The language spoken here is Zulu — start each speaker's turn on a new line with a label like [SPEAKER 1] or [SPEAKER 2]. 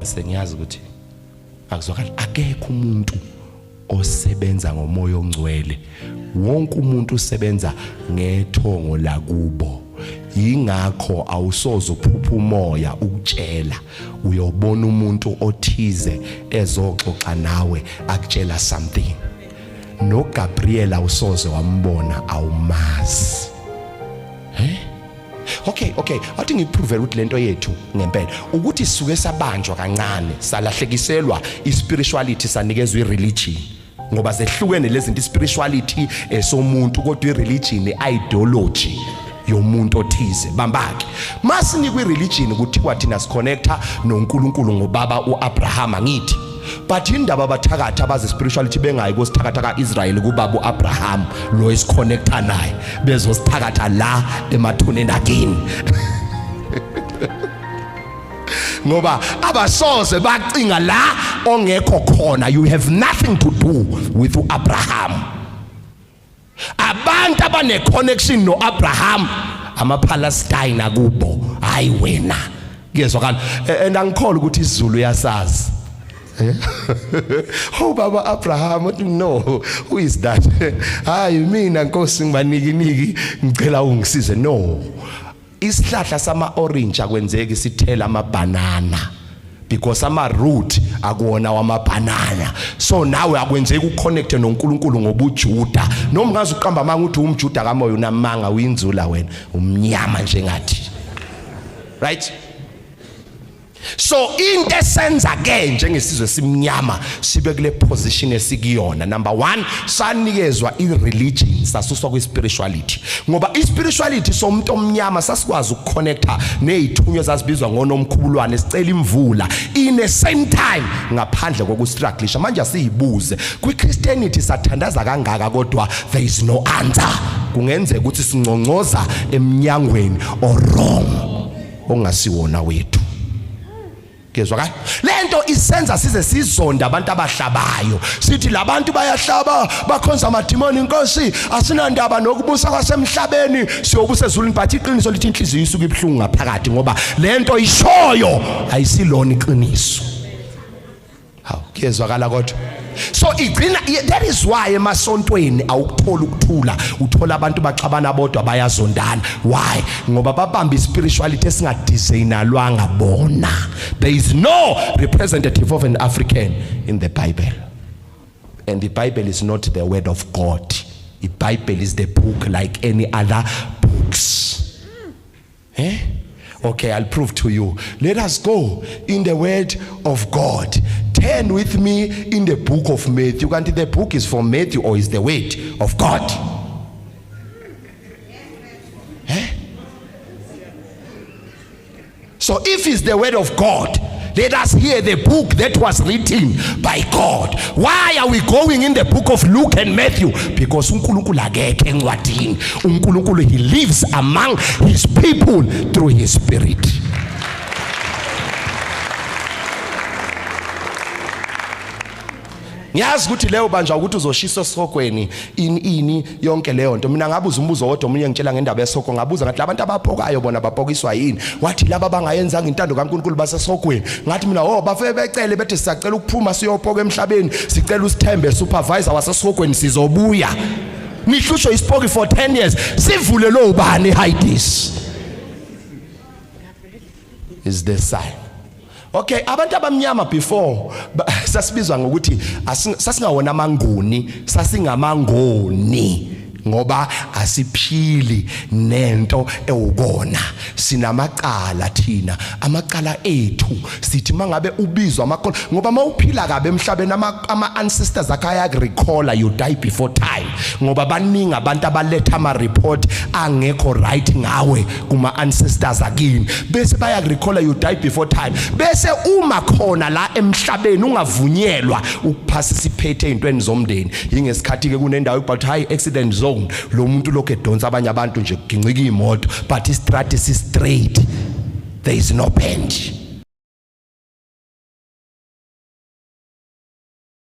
[SPEAKER 1] Sengiyazi ukuthi akuzwakali, akekho umuntu osebenza ngomoya ongcwele, wonke umuntu usebenza ngethongo lakubo. Yingakho awusoze uphupha umoya ukutshela, uyobona umuntu othize ezoxoxa nawe akutshela something. NoGabriel awusoze wambona, awumazi. Eh? Okay, athi ngiprove ukuthi lento yethu ngempela ukuthi sisuke sabanjwa kancane, salahlekiselwa ispirituality, sanikezwa ireligion, ngoba zehlukene lezi zinto. Ispirituality esomuntu, kodwa ireligion ideology yomuntu othize. Bambake, masinikwa ireligion kuthiwa thina siconnecta noNkulunkulu ngobaba uAbraham, ngithi but indaba abathakathi abazi spirituality bengayi kosithakatha kaIsrael kubaba uAbraham lo esiconnecta naye, bezosithakatha la emathuneni akini, ngoba abasoze bacinga la ongekho khona. You have nothing to do with uAbraham. Abantu abane connection noAbraham amaPalestine akubo, hayi wena. Kuyezwakala? And angikholwa ukuthi isiZulu uyasazi. Oh, baba Abraham uthi, "No, who is that?" "Hayi mina Nkosi, ngibaniki niki, ngicela ungisize." No, isihlahla sama orange akwenzeki sithela amabanana, because ama root akuwona wamabanana. So nawe akwenzeki uconnect noNkulunkulu ngobuJuda, noma ungaze uqamba amanga uthi umJuda kamoya, unamanga, uyinzula wena, umnyama njengathi, right? So into esenza ke njengesizwe simnyama sibe kule position esikuyona, number 1, sanikezwa ireligion, sasuswa kwi spirituality, ngoba ispirituality somuntu omnyama sasikwazi ukuconnecta nezithunywa ezazibizwa ngonomkhubulwane, sicela imvula in the same time ngaphandle kokustrugglisha. Manje asiyibuze, kwi Christianity sathandaza kangaka kodwa there is no answer. Kungenzeka ukuthi sinconcoza eminyangweni or wrong ongasiwona wethu. Kezwakala? Lento isenza size sizonda abantu abahlabayo, sithi labantu bayahlaba, bakhonza amadimoni. Inkosi, asinandaba nokubusa kwasemhlabeni, siyobusa ezulwini. But iqiniso lithi inhliziyo isuke ibuhlungu ngaphakathi, ngoba lento ishoyo ayisilona iqiniso. Hawu, kuyezwakala kodwa? So igcina, that is why emasontweni awukuthola ukuthula, uthola abantu baxabana bodwa, bayazondana. Why? Ngoba babamba ispirituality esingadesignalwanga bona. There is no representative of an African in the Bible, and the Bible is not the word of God. The Bible is the book like any other books. Eh? Okay, I'll prove to you. Let us go in the word of God. Turn with me in the book of Matthew. Kanti the book is for Matthew or is the word of God? Eh? So if it's the word of God, let us hear the book that was written by God. Why are we going in the book of Luke and Matthew? Because uNkulunkulu akekho encwadini. uNkulunkulu, he lives among his people through his spirit. Ngiyazi ukuthi leyo banjwa ukuthi uzoshisa esihogweni, ini ini, yonke leyo nto. Mina ngabuza umbuzo wodwa, omunye ngitshela ngendaba yesihogo, ngabuza ngathi, labantu abapokayo bona bapokiswa yini? Wathi laba bangayenzanga intando kaNkulunkulu basesihogweni. Ngathi mina, oh, bafike becele bethi sisacela ukuphuma siyopoka emhlabeni, sicela usithembe supervisor wasesihogweni, sizobuya. Nihlushwe isipoki for 10 years, sivule lo bani? Hades is the sign. Okay, abantu abamnyama before sasibizwa ngokuthi sasingawona amanguni, sasingamangoni, ngoba asiphili nento ewukona, sinamacala thina, amacala ethu. Sithi mangabe ubizwa amakhono, ngoba mawuphila kabe emhlabeni ama ancestors akho ayakurecalla, you die before time, ngoba baningi abantu abaletha ama report angekho right ngawe kuma ancestors akini, bese bayakurecalla, you die before time. Bese uma khona la emhlabeni ungavunyelwa ukuphasa isiphethe ezintweni zomndeni, yingesikhathi ke kunendawo ekubhalwa high accident zone, lo muntu lokho edonsa abanye abantu nje, kugincika imoto, but istrati si straight, there is no bend.